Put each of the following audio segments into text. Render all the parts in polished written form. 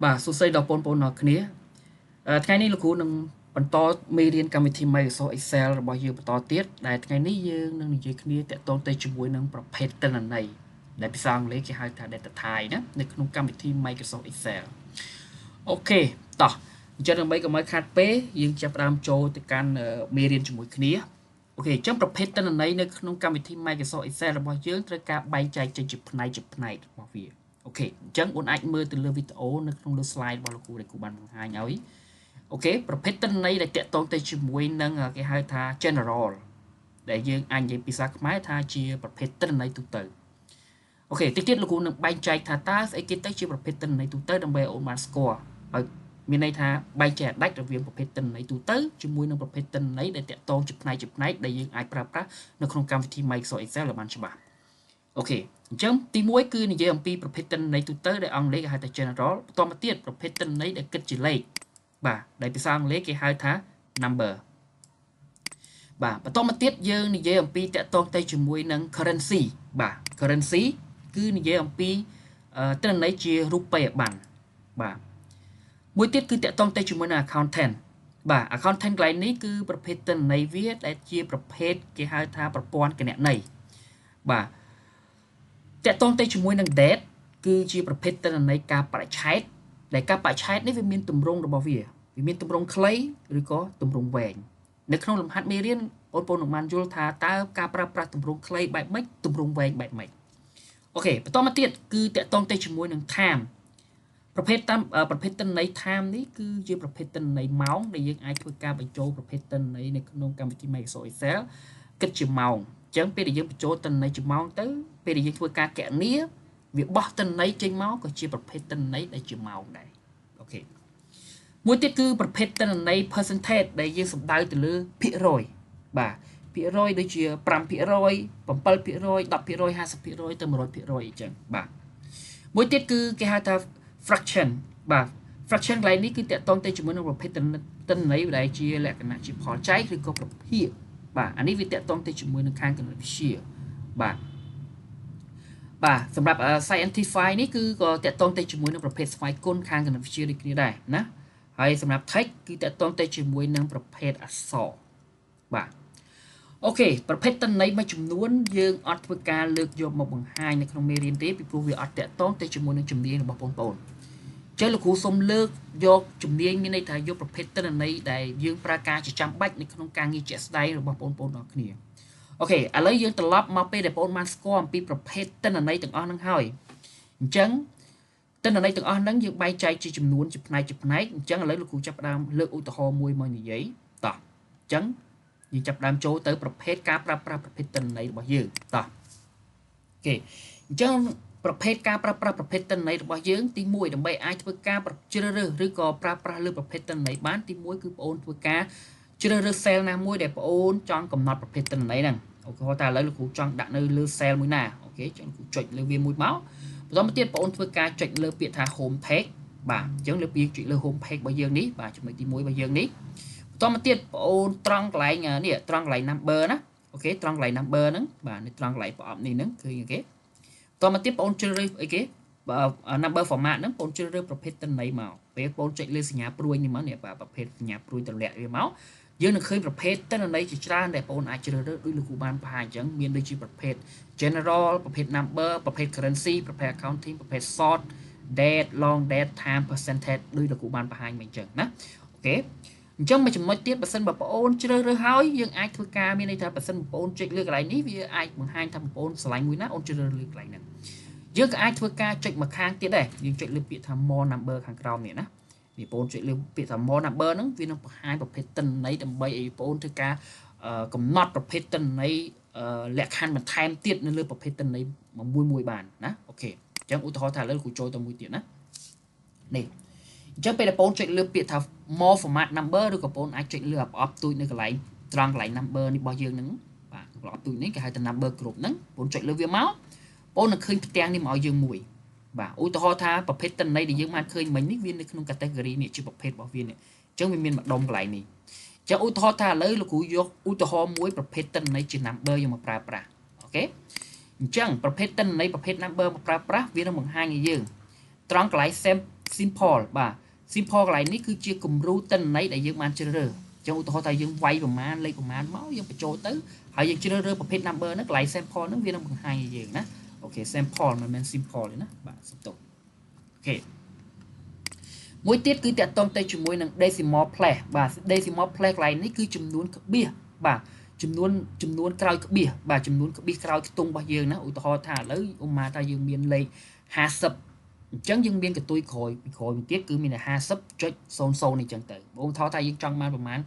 បាទសួស្តីដល់បងប្អូនទាំងអស់គ្នាថ្ងៃនេះលោកគ្រូនឹងបន្តមេរៀនកម្មវិធី Microsoft Excel របស់យើងបន្តទៀតដែលថ្ងៃនេះយើងនឹងនិយាយគ្នាតាក់ទងទៅជាមួយនឹងប្រភេទទិន្នន័យដែលភាសាអង់គ្លេសគេហៅថា data type ណានៅក្នុងកម្មវិធី Microsoft Excel។ OK តោះអញ្ចឹងដើម្បីកុំឲ្យខាតពេលយើងចាប់ផ្ដើមចូលទៅកាន់មេរៀនជាមួយគ្នា។ OK អញ្ចឹងប្រភេទទិន្នន័យនៅក្នុងកម្មវិធី Microsoft Excel របស់យើងត្រូវការបែងចែកចេញជាផ្នែកជាផ្នែករបស់វា។ OK អញ្ចឹងអូនអាចមើលទៅលើវីដេអូនៅក្នុងលើ slide របស់លោកគ្រូដែលគ្រូបានបង្ហាញឲ្យ។ OK ប្រភេទទិន្នន័យដែលតាក់ទងទៅជាមួយនឹងគេហៅថា general ដែលយើងអាចនិយាយភាសាខ្មែរថាជាប្រភេទទិន្នន័យទូទៅ។ OK តិចទៀតលោកគ្រូនឹងបែងចែកថាតើស្អីគេទៅជាប្រភេទទិន្នន័យទូទៅដើម្បីឲ្យអូនបានស្គាល់ឲ្យមានន័យថាបែងចែកដាច់រវាងប្រភេទទិន្នន័យទូទៅជាមួយនឹងប្រភេទទិន្នន័យដែលតាក់ទងជាផ្នែកជាផ្នែកដែលយើងអាចប្រើប្រាស់នៅក្នុងកម្មវិធី Microsoft Excel ឲ្យបានច្បាស់។ OK អញ្ចឹងទី1គឺនិយាយអំពីប្រភេទទិន្នន័យទូទៅដែលអង់គ្លេសគេហៅថា general បន្តមកទៀតប្រភេទទិន្នន័យដែលគិតជាលេខបាទដែលភាសាអង់គ្លេសគេហៅថា number បាទបន្តមកទៀតយើងនិយាយអំពីតាក់ទងទៅជាមួយនឹង currency បាទ currency គឺនិយាយអំពីទិន្នន័យជារូបិយប័ណ្ណបាទមួយទៀតគឺតាក់ទងទៅជាមួយនឹង accountant បាទ accountant កន្លែងនេះគឺប្រភេទទិន្នន័យវាដែលជាប្រភេទគេហៅថាប្រព័ន្ធគណនេយ្យបាទតាក់ទងទៅជាមួយនឹង date គឺជាប្រភេទទិន្នន័យការបរិច្ឆេទដែលការបរិច្ឆេទនេះវាមានទម្រង់របស់វាវាមានទម្រង់ខ្លីឬក៏ទម្រង់វែងនៅក្នុងលំហាត់មេរៀនបងប្អូននឹងបានយល់ថាតើការប្រើប្រាស់ទម្រង់ខ្លីបែបម៉េចទម្រង់វែងបែបម៉េច។ OK បន្តមកទៀតគឺតាក់ទងទៅជាមួយនឹង time ប្រភេទតាមប្រភេទទិន្នន័យ time នេះគឺជាប្រភេទទិន្នន័យម៉ោងដែលយើងអាចធ្វើការបញ្ចូលប្រភេទទិន្នន័យនៅក្នុងកម្មវិធី Microsoft Excel គិតជាម៉ោងអញ្ចឹងពេលដែលយើងបញ្ចូលទិន្នន័យជាម៉ោងទៅពេលដែលយើងធ្វើការគណនាវាបោះទិន្នន័យចេញមកក៏ជាប្រភេទទិន្នន័យដែលជាម៉ោងដែរ។ OK មួយទៀតគឺប្រភេទទិន្នន័យ percentage ដែលយើងសំដៅទៅលើភាគរយបាទភាគរយដូចជា5% 7% 10% 50%ទៅ100%អញ្ចឹងបាទមួយទៀតគឺគេហៅថា fraction បាទ fraction កន្លែងនេះគឺតាក់ទងទៅជាមួយនឹងប្រភេទទិន្នន័យដែលជាលក្ខណៈជាផលចែកឬក៏ប្រភាគបាទអានេះវាតាក់ទងទៅជាមួយនឹងខាងគណិតវិទ្យាបាទបាទសម្រាប់ scientific នេះគឺក៏តាក់ទងទៅជាមួយនឹងប្រភេទស្វ័យគុណខាងគណិតវិទ្យាដូចគ្នាដែរណាហើយសម្រាប់ text គឺតាក់ទងទៅជាមួយនឹងប្រភេទអក្សរបាទ OK ប្រភេទទិន្នន័យមួយចំនួនយើងអត់ធ្វើការលើកយកមកបង្ហាញនៅក្នុងមេរៀនទេពីព្រោះវាអត់តាក់ទងទៅជាមួយនឹងជំនាញរបស់បងប្អូនចឹងលោកគ្រូសូមលើកយកជំនាញមានន័យថាយកប្រភេទទិន្នន័យដែលយើងប្រើការជាចាំបាច់នៅក្នុងការងារជាក់ស្ដែងរបស់បងប្អូនទាំងគ្នា។ OK ឥឡូវយើងត្រឡប់មកពេលដែលបងប្អូនបានស្គាល់អំពីប្រភេទទិន្នន័យទាំងអស់ហ្នឹងហើយអញ្ចឹងទិន្នន័យទាំងអស់ហ្នឹងយើងបែងចែកជាចំនួនជាផ្នែកជាផ្នែកអញ្ចឹងឥឡូវលោកគ្រូចាប់ផ្ដើមលើកឧទាហរណ៍មួយមកនិយាយតោះអញ្ចឹងយើងចាប់ផ្ដើមចូលទៅប្រភេទការប្រើប្រាស់ប្រភេទទិន្នន័យរបស់យើងតោះ OK អញ្ចឹងប្រភេទការប្រើប្រាស់ប្រភេទទិន្នន័យរបស់យើងទី1ដើម្បីអាចធ្វើការជ្រើសរើសឬក៏ប្រើប្រាស់លើប្រភេទទិន្នន័យបានទី1គឺបងអូនធ្វើការជ្រើសរើស cell ណាមួយដែលបងអូនចង់កំណត់ប្រភេទទិន្នន័យហ្នឹងអូខេតែឥឡូវលោកគ្រូចង់ដាក់នៅលើ cell មួយណា OK ចឹងគ្រូចុចលើវាមួយមកបន្តមកទៀតបងអូនធ្វើការចុចលើពាក្យថា home page បាទអញ្ចឹងលើពាក្យចុចលើ home page របស់យើងនេះបាទចំណុចទី1របស់យើងនេះបន្តមកទៀតបងអូនត្រង់កន្លែងនេះត្រង់កន្លែង number ណា OK ត្រង់កន្លែង number ហ្នឹងបាទនៅត្រង់កន្លែងប្រអប់នេះហ្នឹងឃើញ OK បន្តមកទៀតបងអូនជ្រើសរើសអីគេ number format ហ្នឹងបងជ្រើសរើសប្រភេទទិន្នន័យមកពេលបងចុចលើសញ្ញាព្រួយនេះមកនេះបាទប្រភេទសញ្ញាព្រួយតម្លាក់វាមកយើងនឹងឃើញប្រភេទទិន្នន័យជាច្រើនដែលបងអាចជ្រើសរើសដូចលោកគ្រូបានបង្ហាញអញ្ចឹងមានដូចជាប្រភេទ general ប្រភេទ number ប្រភេទ currency ប្រភេទ accounting ប្រភេទ short date, long date, time, percentage ដូចលោកគ្រូបានបង្ហាញមកអញ្ចឹងណា OK អញ្ចឹងមួយចំណុចទៀតបើសិនបើបងអូនជ្រើសរើសហើយយើងអាចធ្វើការមានន័យថាបើសិនបងអូនចុចលើកន្លែងនេះវាអាចបង្ហាញថាបងអូនស្រឡាញ់មួយណាអូនជ្រើសរើសលើកន្លែងហ្នឹងយើងក៏អាចធ្វើការចុចមកខាងទៀតដែរយើងចុចលើពាក្យថា more number ខាងក្រោមនេះណានេះបងអូនចុចលើពាក្យថា more number ហ្នឹងវានឹងបង្ហាញប្រភេទទិន្នន័យដើម្បីឲ្យបងអូនធ្វើការកំណត់ប្រភេទទិន្នន័យលក្ខខណ្ឌបន្ថែមទៀតនៅលើប្រភេទទិន្នន័យមួយមួយបានណា OK អញ្ចឹងឧទាហរណ៍ថាឥឡូវគ្រូចូលទៅមួយទៀតណានេះអញ្ចឹងពេលដែលបងចុចលើពាក្យថា more format number ឬក៏បងអាចចុចលើប្រអប់ទូចនៅកន្លែងត្រង់កន្លែង number នេះរបស់យើងហ្នឹងបាទប្រអប់ទូចនេះគេហៅថា number group ហ្នឹងបងចុចលើវាមកបងនឹងឃើញផ្ទាំងនេះមកឲ្យយើងមួយបាទឧទាហរណ៍ថាប្រភេទទិន្នន័យដែលយើងបានឃើញមិញនេះវានៅក្នុង category នេះជាប្រភេទរបស់វានេះអញ្ចឹងវាមានម្ដុំកន្លែងនេះអញ្ចឹងឧទាហរណ៍ថាឥឡូវលោកគ្រូយកឧទាហរណ៍មួយប្រភេទទិន្នន័យជា number យកមកប្រើប្រាស់ OK អញ្ចឹងប្រភេទទិន្នន័យប្រភេទ number មកប្រើប្រាស់វានឹងបង្ហាញឲ្យយើងត្រង់កន្លែង Simple បាទ simple កន្លែងនេះគឺជាគំរូទិន្នន័យដែលយើងបានជ្រើសរើសអញ្ចឹងឧទាហរណ៍ថាយើងវាយប្រមាណលេខប្រមាណមកយើងបញ្ចូលទៅហើយយើងជ្រើសរើសប្រភេទ number ហ្នឹងកន្លែង sample ហ្នឹងវានឹងបង្ហាញឲ្យយើងណា OK sample មិនមែន simple ទេណាបាទសុំទោស OK មួយទៀតគឺតាក់ទងទៅជាមួយនឹង decimal place បាទ decimal place កន្លែងនេះគឺចំនួនក្បៀសបាទចំនួនចំនួនក្រោយក្បៀសបាទចំនួនក្បៀសក្រោយខ្ទង់របស់យើងណាឧទាហរណ៍ថាឥឡូវឧមាថាយើងមានលេខ50អញ្ចឹងយើងមានកន្ទុយក្រោយពីក្រោយមួយទៀតគឺមានតែ50.00នេះអញ្ចឹងទៅបងថតថាយើងចង់បានប្រមាណ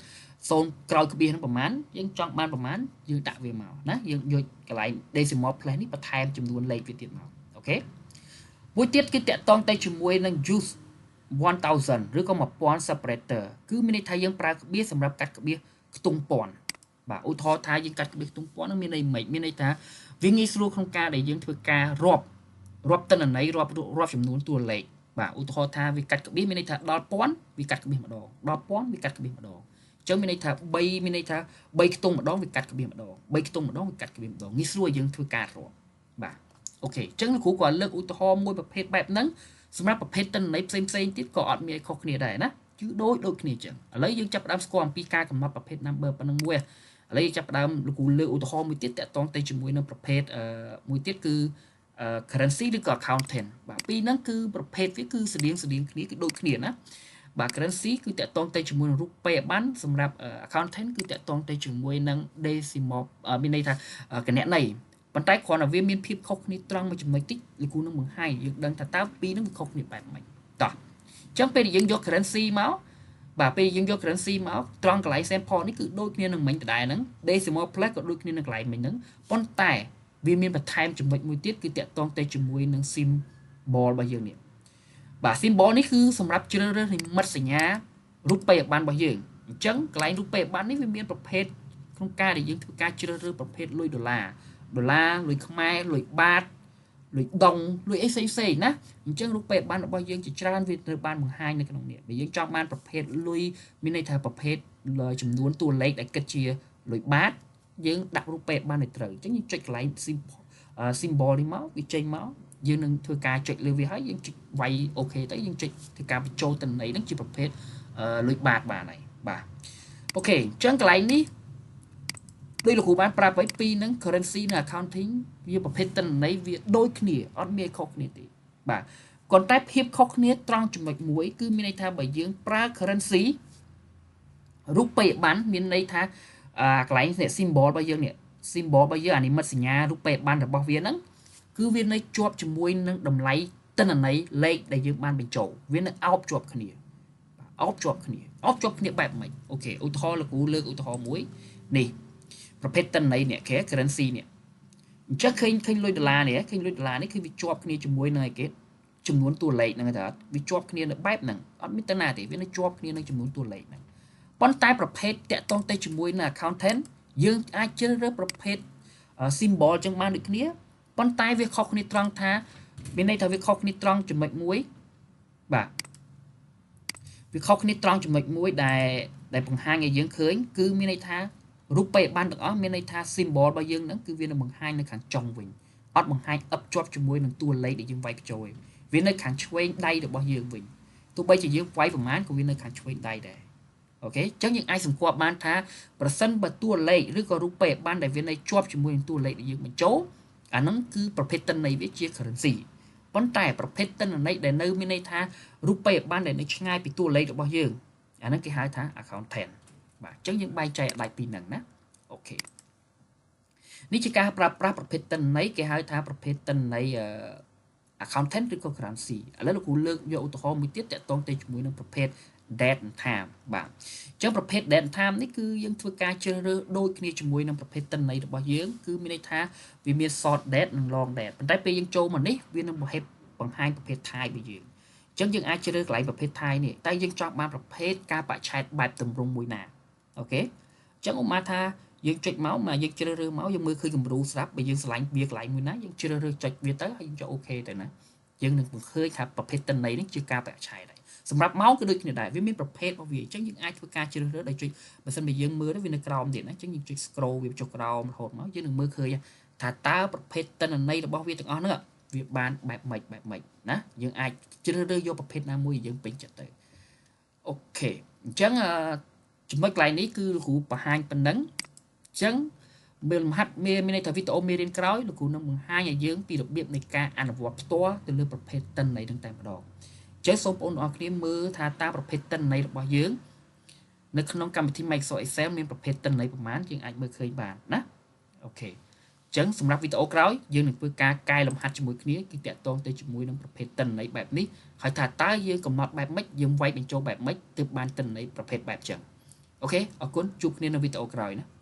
0ក្រោយក្បៀសហ្នឹងប្រមាណយើងចង់បានប្រមាណយើងដាក់វាមកណាយើងយកកន្លែង decimal place នេះបន្ថែមចំនួនលេខវាទៀតមក OK មួយទៀតគឺតាក់ទងទៅជាមួយនឹង use 1000ឬក៏1000 separator គឺមានន័យថាយើងប្រើក្បៀសសម្រាប់កាត់ក្បៀសខ្ទង់ពាន់បាទឧទាហរណ៍ថាយើងកាត់ក្បៀសខ្ទង់ពាន់នឹងមានន័យម៉េចមានន័យថាវាងាយស្រួលក្នុងការដែលយើងធ្វើការរាប់រាប់ទិន្នន័យរាប់រាប់ចំនួនតួលេខបាទឧទាហរណ៍ថាវាកាត់ក្បៀសមានន័យថាដល់ពាន់វាកាត់ក្បៀសម្ដងដល់ពាន់វាកាត់ក្បៀសម្ដងអញ្ចឹងមានន័យថា3មានន័យថា3ខ្ទង់ម្ដងវាកាត់ក្បៀសម្ដង3ខ្ទង់ម្ដងវាកាត់ក្បៀសម្ដងងាយស្រួលយើងធ្វើការរាប់បាទ OK អញ្ចឹងលោកគ្រូក៏លើកឧទាហរណ៍មួយប្រភេទបែបហ្នឹងសម្រាប់ប្រភេទទិន្នន័យផ្សេងផ្សេងទៀតក៏អត់មានខុសគ្នាដែរណាគឺដូចដូចគ្នាអញ្ចឹងឥឡូវយើងចាប់ផ្ដើមស្គាល់អំពីការកំណត់ប្រភេទ number ប៉ុណ្្នឹងមួយឥឡូវយើងចាប់ផ្ដើមលោកគ្រូលើកឧទាហរណ៍មួយទៀតតាក់ទងទៅជាមួយនឹងប្រភេទមួយទៀតគឺ currency ឬក៏ accountant បាទពីរហ្នឹងគឺប្រភេទវាគឺស្តៀងស្តៀងគ្នាគឺដូចគ្នាណាបាទ currency គឺតាក់ទងទៅជាមួយនឹងរូបិយប័ណ្ណសម្រាប់ accountant គឺតាក់ទងទៅជាមួយនឹង decimal មានន័យថាគណនេយ្យប៉ុន្តែគ្រាន់តែវាមានភាពខុសគ្នាត្រង់មួយចំណុចតិចលោកគ្រូនឹងបង្ហាញយើងដឹងថាតើពីរហ្នឹងវាខុសគ្នាបែបម៉េចតោះអញ្ចឹងពេលដែលយើងយក currency មកបាទពេលយើងយក currency មកត្រង់កន្លែង sample នេះគឺដូចគ្នានឹងមិញដដែលហ្នឹង decimal place ក៏ដូចគ្នានឹងកន្លែងមិញហ្នឹងប៉ុន្តែវាមានបន្ថែមចំណុចមួយទៀតគឺតាក់ទងទៅជាមួយនឹង symbol របស់យើងនេះបាទ symbol នេះគឺសម្រាប់ជ្រើសរើសនិមិត្តសញ្ញារូបិយប័ណ្ណរបស់យើងអញ្ចឹងកន្លែងរូបិយប័ណ្ណនេះវាមានប្រភេទក្នុងការដែលយើងធ្វើការជ្រើសរើសប្រភេទលុយដុល្លារដុល្លារលុយខ្មែរលុយបាតលុយដុងលុយអីផ្សេងផ្សេងណាអញ្ចឹងរូបិយប័ណ្ណរបស់យើងជាច្រើនវាត្រូវបានបង្ហាញនៅក្នុងនេះបើយើងចង់បានប្រភេទលុយមានន័យថាប្រភេទចំនួនតួលេខដែលគិតជាលុយបាតយើងដាក់រូបិយប័ណ្ណឲ្យត្រូវអញ្ចឹងយើងចុចកន្លែង symbol នេះមកវាចេញមកយើងនឹងធ្វើការចុចលើវាហើយយើងចុចវាយ OK ទៅយើងចុចធ្វើការបញ្ចូលទិន្នន័យហ្នឹងជាប្រភេទលុយបាតបានហើយបាទ OK អញ្ចឹងកន្លែងនេះដូចលោកគ្រូបានប្រាប់ໄວពីរហ្នឹង currency និង accounting វាប្រភេទទិន្នន័យវាដូចគ្នាអត់មានខុសគ្នាទេបាទប៉ុន្តែភាពខុសគ្នាត្រង់ចំណុចមួយគឺមានន័យថាបើយើងប្រើ currency រូបិយប័ណ្ណមានន័យថាអាកន្លែងនេះ symbol របស់យើងនេះ symbol របស់យើងអានិមិត្តសញ្ញារូបិយប័ណ្ណរបស់វាហ្នឹងគឺវានៅជាប់ជាមួយនឹងតម្លៃទិន្នន័យលេខដែលយើងបានបញ្ចូលវានៅអោបជាប់គ្នាអោបជាប់គ្នាអោបជាប់គ្នាបែបម៉េច OK ឧទាហរណ៍លោកគ្រូលើកឧទាហរណ៍មួយនេះប្រភេទទិន្នន័យនេះគេ currency នេះអញ្ចឹងឃើញឃើញលុយដុល្លារនេះឃើញលុយដុល្លារនេះគឺវាជាប់គ្នាជាមួយនឹងអីគេចំនួនតួលេខហ្នឹងតើវាជាប់គ្នានៅបែបហ្នឹងអត់មានទៅណាទេវានៅជាប់គ្នានឹងចំនួនតួលេខហ្នឹងប៉ុន្តែប្រភេទតាក់ទងទៅជាមួយនឹង accountant យើងអាចជ្រើសរើសប្រភេទ symbol ចឹងបានដូចគ្នាប៉ុន្តែវាខុសគ្នាត្រង់ថាមានន័យថាវាខុសគ្នាត្រង់ចំណុចមួយបាទវាខុសគ្នាត្រង់ចំណុចមួយដែលដែលបង្ហាញឲ្យយើងឃើញគឺមានន័យថារូបិយប័ណ្ណទាំងអស់មានន័យថា symbol របស់យើងហ្នឹងគឺវានឹងបង្ហាញនៅខាងចុងវិញអត់បង្ហាញអឹបជាប់ជាមួយនឹងតួលេខដែលយើងវាយបញ្ចូលទេវានៅខាងឆ្វេងដៃរបស់យើងវិញទោះបីជាយើងវាយប្រមាណក៏វានៅខាងឆ្វេងដៃដែរ OK អញ្ចឹងយើងអាចសម្គាល់បានថាប្រសិនបើតួលេខឬក៏រូបិយប័ណ្ណដែលវានៅជាប់ជាមួយនឹងតួលេខដែលយើងបញ្ចូលអាហ្នឹងគឺប្រភេទទិន្នន័យវាជា currency ប៉ុន្តែប្រភេទទិន្នន័យដែលនៅមានន័យថារូបិយប័ណ្ណដែលនៅឆ្ងាយពីតួលេខរបស់យើងអាហ្នឹងគេហៅថា accountant បាទអញ្ចឹងយើងបែងចែកឲ្យដាច់ពីហ្នឹងណា OK នេះជាការប្រើប្រាស់ប្រភេទទិន្នន័យគេហៅថាប្រភេទទិន្នន័យ accountant ឬក៏ currency ឥឡូវលោកគ្រូលើកយកឧទាហរណ៍មួយទៀតតាក់ទងទៅជាមួយនឹងប្រភេទ date and time បាទអញ្ចឹងប្រភេទ date and time នេះគឺយើងធ្វើការជ្រើសរើសដូចគ្នាជាមួយនឹងប្រភេទទិន្នន័យរបស់យើងគឺមានន័យថាវាមាន short date និង long date ប៉ុន្តែពេលយើងចូលមកនេះវានឹងបង្បង្ហាញប្រភេទ type របស់យើងអញ្ចឹងយើងអាចជ្រើសកន្លែងប្រភេទ type នេះតែយើងចង់បានប្រភេទការបច្ឆេទបែបទម្រង់មួយណា OK អញ្ចឹងឧបមាថាយើងចុចមកមកយើងជ្រើសរើសមកយើងមើលឃើញគំរូស្រាប់បើយើងឆ្លាញ់វាកន្លែងមួយណាយើងជ្រើសរើសចុចវាទៅហើយយើងចុច OK ទៅណាយើងនឹងឃើញថាប្រភេទទិន្នន័យនេះជាការបច្ឆេទដែរសម្រាប់ម៉ោងគឺដូចគ្នាដែរវាមានប្រភេទរបស់វាអញ្ចឹងយើងអាចធ្វើការជ្រើសរើសដោយចុចបើសិនបើយើងមើលទៅវានៅក្រោមទៀតណាអញ្ចឹងយើងចុច scroll វាចុះក្រោមរហូតមកយើងនឹងមើលឃើញថាតើប្រភេទទិន្នន័យរបស់វាទាំងអស់ហ្នឹង វាបានបែបម៉េចបែបម៉េចណាយើងអាចជ្រើសរើសយកប្រភេទណាមួយយើងពេញចិត្តទៅ។ OK អញ្ចឹងចំណុចកន្លែងនេះគឺលោកគ្រូបង្ហាញប៉ុណ្ណឹងអញ្ចឹងមានលំហាត់មានន័យថាវីដេអូមេរៀនក្រោយលោកគ្រូនឹងបង្ហាញឲ្យយើងពីរបៀបនៃការអនុវត្តផ្ទាល់ទៅលើប្រភេទទិន្នន័យនឹងតែម្ដង។ ចឹងសូមបងប្អូនអរគ្នាមើលថាតើប្រភេទទិន្នន័យរបស់យើងនៅក្នុងកម្មវិធី Microsoft Excel មានប្រភេទទិន្នន័យប្រមាណយើងអាចមើលឃើញបានណា។ OK ចឹងសម្រាប់វីដេអូក្រោយយើងនឹងធ្វើការកែលំហាត់ជាមួយគ្នាគឺតាក់ទងទៅជាមួយនឹងប្រភេទទិន្នន័យបែបនេះហើយថាតើយើងកំណត់បែបម៉េចយើងវាយបញ្ចូលបែបម៉េចទើបបានទិន្នន័យប្រភេទបែបចឹង។ OK អរគុណជួបគ្នានៅវីដេអូក្រោយណា។